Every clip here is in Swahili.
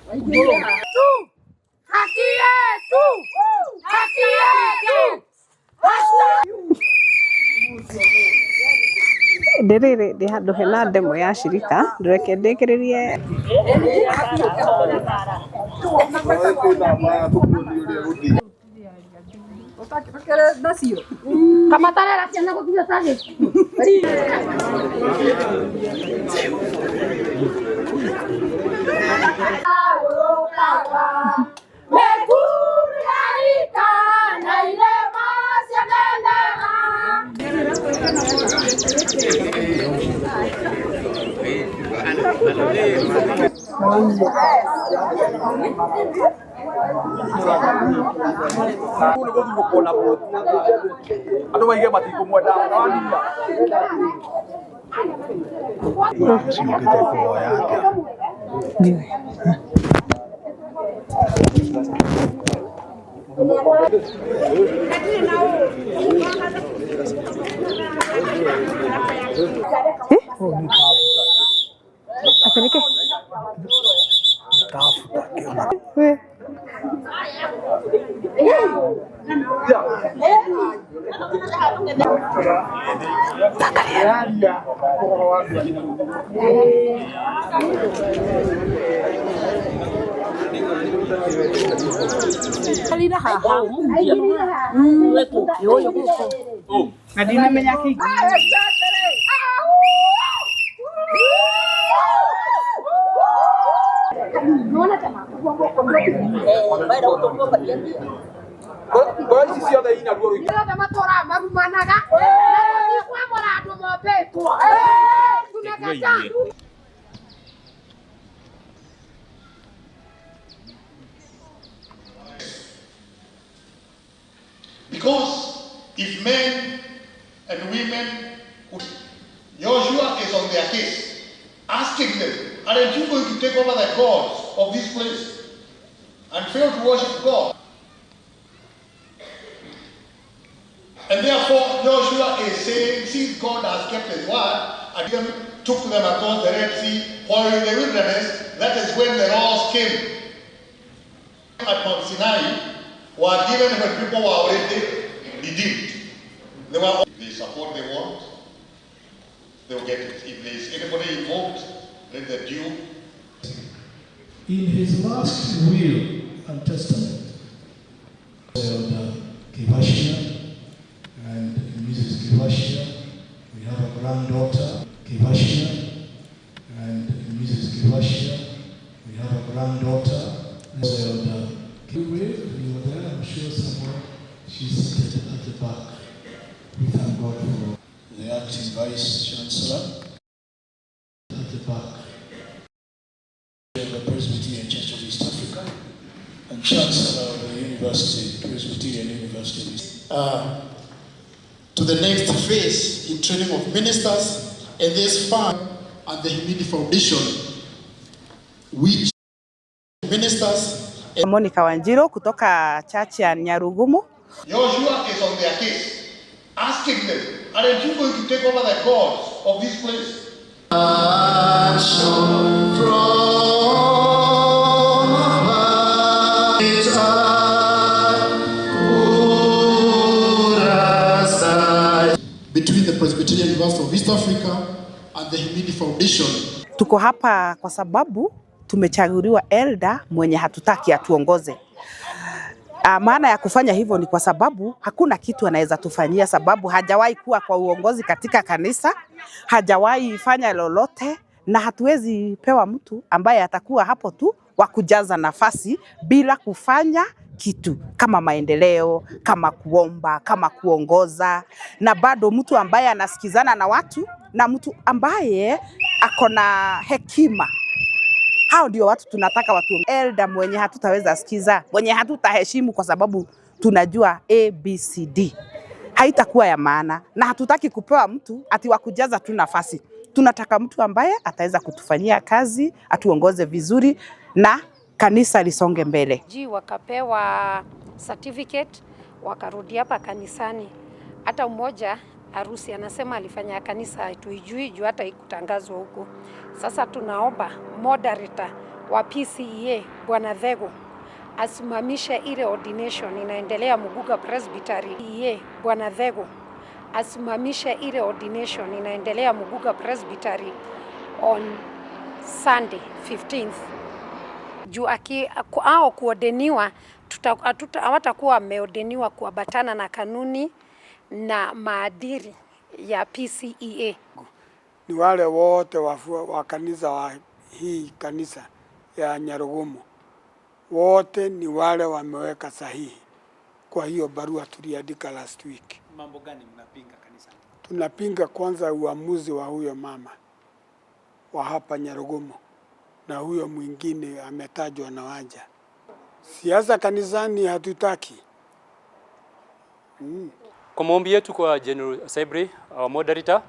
Haki yetu! Haki yetu! Ndĩrĩrĩ ndĩ handũ hena ndemwa ya shirika, reke ndĩkĩrĩrie. Kamatarera ciana gũthiĩ tagĩ. Andå maige matikå mwenda. Ciũkĩte kũhoya atĩa? Ndiũĩ. Eh? Atĩ nĩkĩ? We. Na ndinamenya kĩ. Ngoro ici ciothe ina ruo rũingĩ. Othe matũraga marumanaga na gũtikwamũra andũ mombĩtwo. Tunakataa. Because if men and women could, Joshua is on their case, asking them, "Aren't you going to take over the gods of this place and fail to worship God?" And therefore, Joshua is saying, since God has kept his word and them, took them across the Red Sea while in the wilderness, that is when the laws came at Mount Sinai were given when people were already redeemed. They were if they support they want, they will get it. If there is anybody involved, let the due. In his last will and testament, Elder Kivashia and Mrs. Kivashia, we have a granddaughter, Kivashia, and Mrs. Kivashia, we have a granddaughter, Elder Kiwe, you are there, I'm sure somewhere, she's seated at the back. We thank God for the acting Vice Chancellor at the back. Of the Presbyterian Church of East Africa and Chancellor of the University, Presbyterian University of East To the next phase in training of ministers, and this fund and the Himidi Foundation, which ministers Monica Wanjiru kutoka church ya Nyarugumu. Joshua is on their case, asking them, "Aren't you going to take over the gods of this place?" From above, Between the Presbyterian University of East Africa and the Himidi Foundation. Tuko hapa kwa sababu tumechaguliwa elder mwenye hatutaki atuongoze. Maana ya kufanya hivyo ni kwa sababu hakuna kitu anaweza tufanyia, sababu hajawahi kuwa kwa uongozi katika kanisa, hajawahi fanya lolote, na hatuwezi pewa mtu ambaye atakuwa hapo tu wa kujaza nafasi bila kufanya kitu kama maendeleo, kama kuomba, kama kuongoza, na bado mtu ambaye anasikizana na watu na mtu ambaye ako na hekima. Hao ndio watu tunataka watu. Elder mwenye hatutaweza sikiza, mwenye hatutaheshimu kwa sababu tunajua ABCD haitakuwa ya maana, na hatutaki kupewa mtu ati wa kujaza tu nafasi. Tunataka mtu ambaye ataweza kutufanyia kazi, atuongoze vizuri na kanisa lisonge mbele. Ji wakapewa certificate wakarudi hapa kanisani. Hata mmoja Harusi anasema alifanya kanisa hatuijui juu hata ikutangazwa huku. Sasa tunaomba moderator wa PCEA Bwana Dhego asimamishe ile ordination inaendelea Muguga Presbytery. EA Bwana Dhego asimamishe ile ordination inaendelea Muguga Presbytery on Sunday 15th juu au kuordeniwa hawatakuwa wameordeniwa kuambatana na kanuni na maadili ya PCEA. Ni wale wote wa kanisa wa hii kanisa ya Nyarugumo, wote ni wale wameweka sahihi kwa hiyo barua tuliandika last week. Mambo gani mnapinga kanisa? Tunapinga kwanza uamuzi wa huyo mama wa hapa Nyarugumo na huyo mwingine ametajwa na Wanja. Siasa kanisani hatutaki. Kwa maombi yetu kwa General Assembly, our moderator,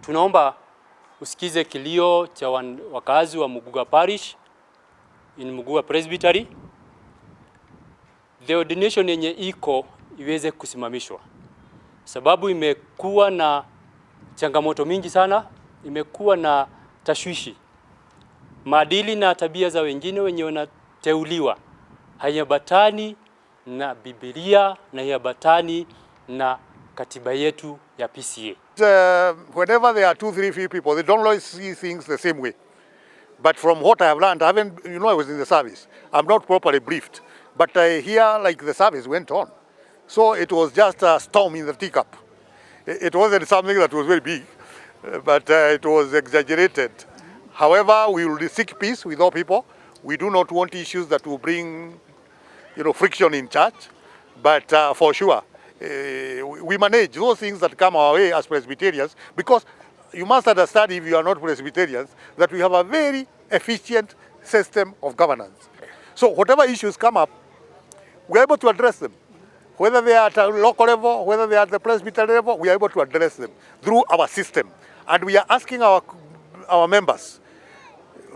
tunaomba usikize kilio cha wakazi wa Muguga Parish in Muguga Presbytery. The ordination yenye iko iweze kusimamishwa, sababu imekuwa na changamoto mingi sana, imekuwa na tashwishi. Maadili na tabia za wengine wenye wanateuliwa haiambatani na Biblia na haiambatani na katiba yetu ya PCA. Whenever there are two, three, few people, they don't always see things the same way. But from what I have learned, I haven't, I was in the service. I'm not properly briefed. But I hear like the service went on. So it was just a storm in the teacup. It wasn't something that was very big, but it was exaggerated. However, we will seek peace with all people. We do not want issues that will bring friction in church. But for sure, we manage those things that come our way as Presbyterians, because you must understand, if you are not Presbyterians, that we have a very efficient system of governance. So whatever issues come up, we are able to address them. Whether they are at a local level, whether they are at the presbytery level, we are able to address them through our system. And we are asking our members,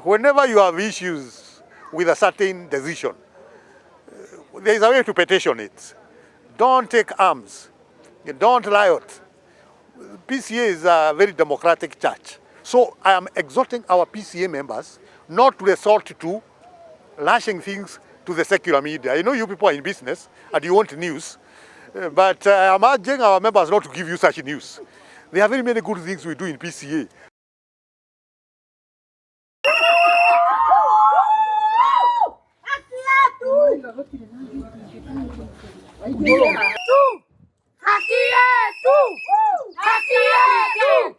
whenever you have issues with a certain decision, there is a way to petition it. Don't take arms. Don't riot. PCA is a very democratic church. So I am exhorting our PCA members not to resort to lashing things to the secular media. I know you people are in business and you want news, but I'm urging our members not to give you such news. There are very many good things we do in PCA. Haki yetu! Haki yetu!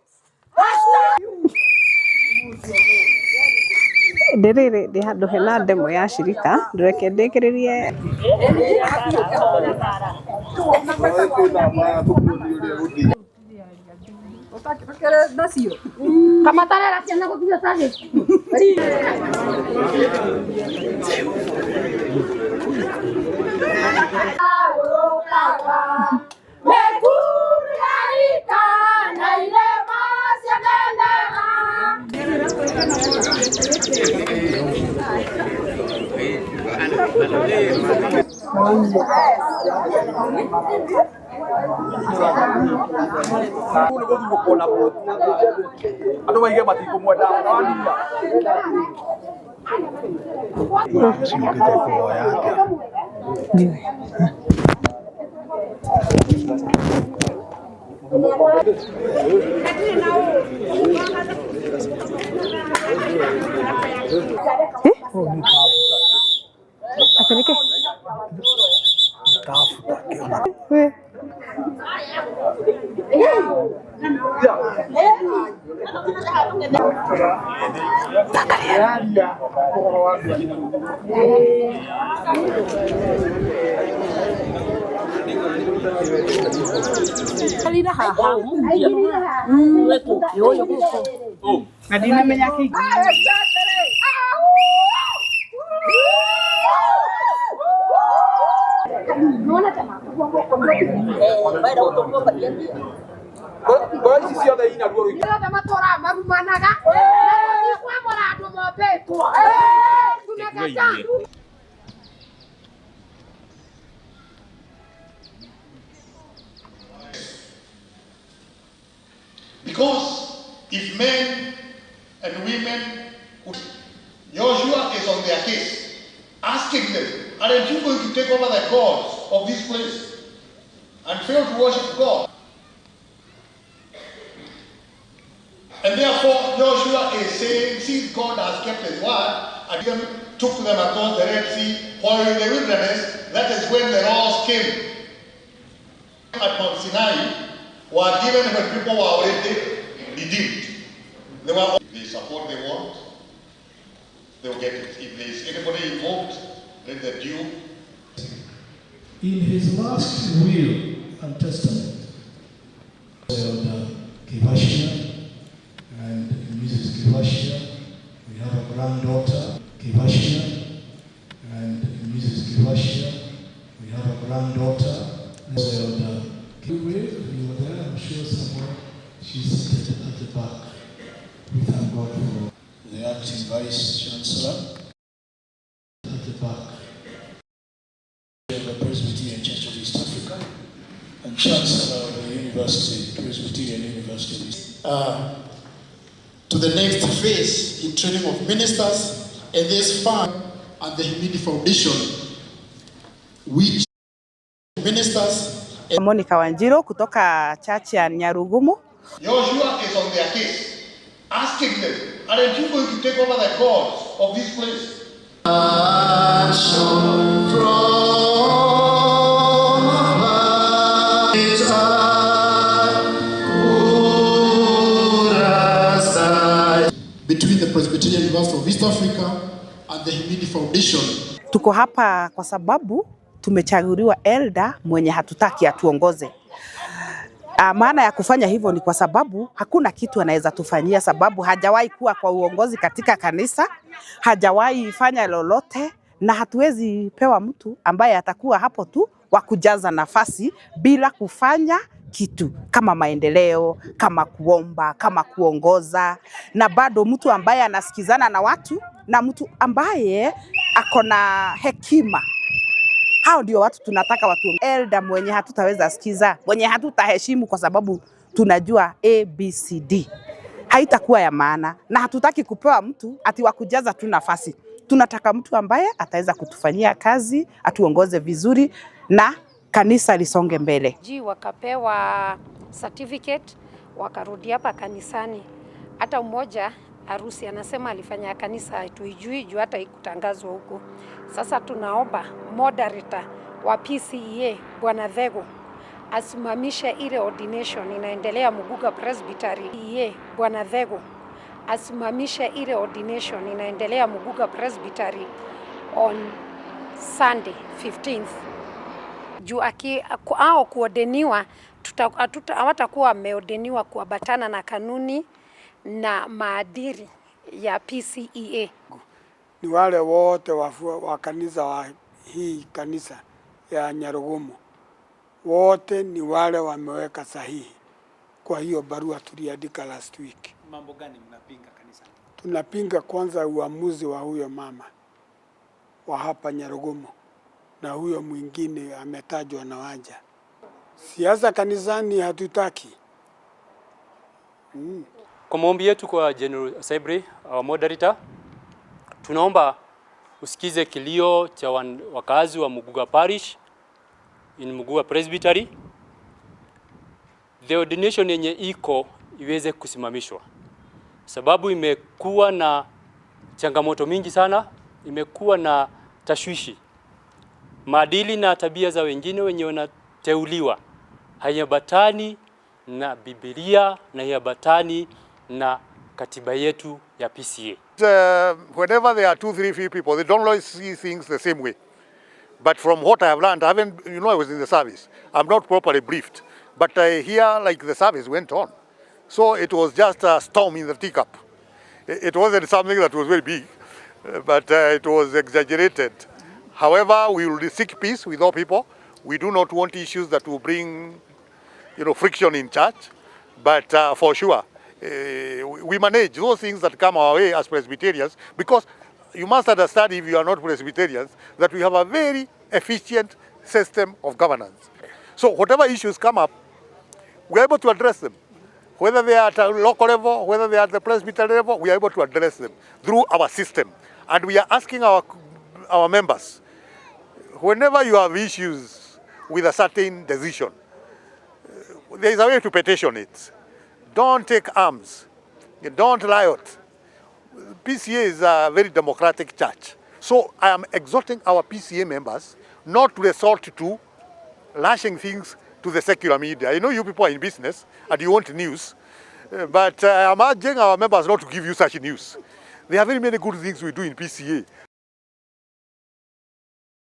Ndĩrĩrĩ ndĩ handũ hena ndemo ya shirika reke ndĩkĩrĩrie. Kamatarera ciana gũkinya target. Kũu nĩ gũthurũkwo na bũthi andũ maige matikumwenda na wandiria. Ciũkĩte kũhoya atĩa? Atĩ nĩkĩ? Tafuta kĩona. We. Na ndinamenya kĩ. Ngoro ici ciothe ina ruo rũingĩ. Othe matũraga marumanaga na gũthiĩ kwamũra andũ mombĩtwo. Tunakataa. Because if men and women, Joshua is on their case, asking them, aren't you going to take over the gods of this place and fail to worship God? And therefore, Joshua is saying, since God has kept his word and them, took them across the Red Sea while in the wilderness, that is when the laws came. At Mount Sinai were given when people were already redeemed. They were, if they support they want, they will get it. If there is anybody involved, let the due. In his last will and testament, Elder Kibashia and Mrs. Kibashia, we have a granddaughter, Kibashia, and Mrs. Kibashia, we have a granddaughter, Elder Kiwe, you were there, I'm sure somewhere, she's seated at the back. We thank God for the acting Vice Chancellor at the back. Of the Presbyterian Church of East Africa and Chancellor of the University, Presbyterian University of East To the next phase in training of ministers, and this fund and the Himidi Foundation, which ministers. Monica Wanjiru kutoka church ya Nyarugumu. Joshua is on their case, asking them, aren't you going to take over the gods of this place? Between the Presbyterian University of East Africa and the Himidi Foundation. Tuko hapa kwa sababu tumechaguliwa elder mwenye hatutaki atuongoze. Maana ya kufanya hivyo ni kwa sababu hakuna kitu anaweza tufanyia, sababu hajawahi kuwa kwa uongozi katika kanisa, hajawahi fanya lolote, na hatuwezi pewa mtu ambaye atakuwa hapo tu wa kujaza nafasi bila kufanya kitu kama maendeleo, kama kuomba, kama kuongoza, na bado mtu ambaye anasikizana na watu na mtu ambaye ako na hekima. Hao ndio watu tunataka watu. Elder mwenye hatutaweza sikiza, mwenye hatutaheshimu kwa sababu tunajua A, B, C, D haitakuwa ya maana, na hatutaki kupewa mtu ati wa kujaza tu nafasi. Tunataka mtu ambaye ataweza kutufanyia kazi, atuongoze vizuri na kanisa lisonge mbele. Ji wakapewa certificate wakarudi hapa kanisani. Hata mmoja harusi anasema alifanya kanisa tuijui juu hata ikutangazwa huku. Sasa tunaomba moderator wa PCEA Bwana Dhego asimamishe ile ordination inaendelea Muguga Presbytery. EA Bwana Dhego asimamishe ile ordination inaendelea Muguga Presbytery on Sunday 15th juu au kuordeniwa hawatakuwa wameordeniwa kuambatana na kanuni na maadili ya PCEA. Ni wale wote wa kanisa wa hii kanisa ya Nyarugumu, wote ni wale wameweka sahihi kwa hiyo barua tuliandika last week. Mambo gani mnapinga kanisa? Tunapinga kwanza uamuzi wa huyo mama wa hapa Nyarugumu na huyo mwingine ametajwa na Wanja. Siasa kanisani hatutaki. Kwa maombi yetu kwa General Assembly, our moderator, tunaomba usikize kilio cha wakazi wa Muguga Parish in Muguga Presbytery. The ordination yenye iko iweze kusimamishwa, sababu imekuwa na changamoto mingi sana, imekuwa na tashwishi. Maadili na tabia za wengine wenye wanateuliwa haiambatani na Biblia na haiambatani na katiba yetu ya PCA. Whenever there are 2, 3, 4 people, they don't always see things the same way. But from what I have learned, I haven't, you know, I was in the service. I'm not properly briefed. But I hear like the service went on. So it was just a storm in the teacup. It wasn't something that was very big, but it was exaggerated. However, we will seek peace with all people. We do not want issues that will bring, you know, friction in church. But for sure, we manage those things that come our way as Presbyterians, because you must understand, if you are not Presbyterians, that we have a very efficient system of governance. So whatever issues come up, we are able to address them. Whether they are at a local level, whether they are at the presbytery level, we are able to address them through our system. And we are asking our members, whenever you have issues with a certain decision, there is a way to petition it. Don't take arms. Don't riot. PCEA is a very democratic church. So I am exhorting our PCEA members not to resort to lashing things to the secular media. I know you people are in business and you want news, but I'm urging our members not to give you such news. There are very many good things we do in PCEA.